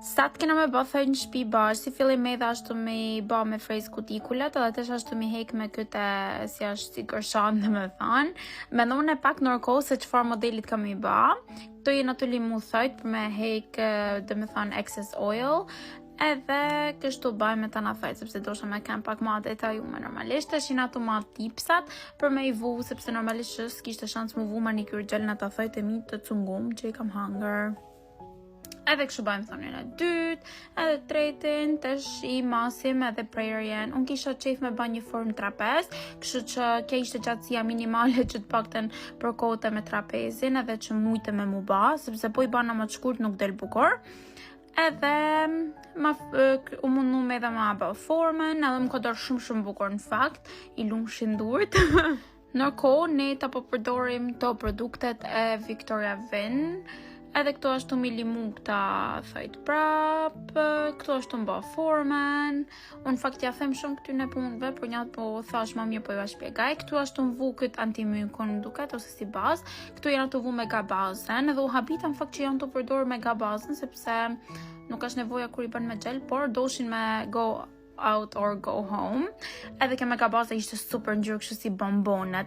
Sa të kena me bë thoj në shtëpi bash, si fillim edhe ashtu me i bë me frez kutikulat, edhe tash ashtu me hek me këtë si është si gërshan dhe me thanë. Mendon e pak ndërkohë se çfarë modelit kam i bë. Këto jenë aty limu thojt për me hek, dhe me thanë, excess oil. Edhe kështu baj me të na thojt, sepse dosha me kem pak ma detajume normalisht. Tash jena tu marr tipsat për me i vu, sepse normalisht që s'kishte shans mu vu manikyr gel në ata thojt e mi të cungum që i kam hangër. Edhe kështu bëjmë thonin e dytë, edhe tretin, tash i masim edhe prerjen. Unë kisha qejf me bë një formë trapez, kështu që kjo ishte gjatësia minimale që të paktën përkote me trapezin edhe që mujte me mu ba, sepse po i bana më të shkurt nuk del bukur. Edhe ma, u mundu me edhe ma bë formën, edhe më ka dorë shumë shumë bukur në fakt, i lumshin durt. Ndërkohë, ne ta po përdorim to produktet e Victoria Vynn, edhe këto ashtu mi limu këta thojt prap, këto ashtu më bë formën. Unë në fakt ja them shumë këtyne punëve, por një po thash më mirë po ju a shpjegaj. Këtu ashtu më vu këtë antimykun më duket ose si bazë. Këtu janë të vu mega bazën, edhe u habita në fakt që janë të përdorur mega bazën sepse nuk është nevoja kur i bën me gel, por doshin me go out or go home. Edhe kjo mega baza ishte super ngjyrë kështu si bombone.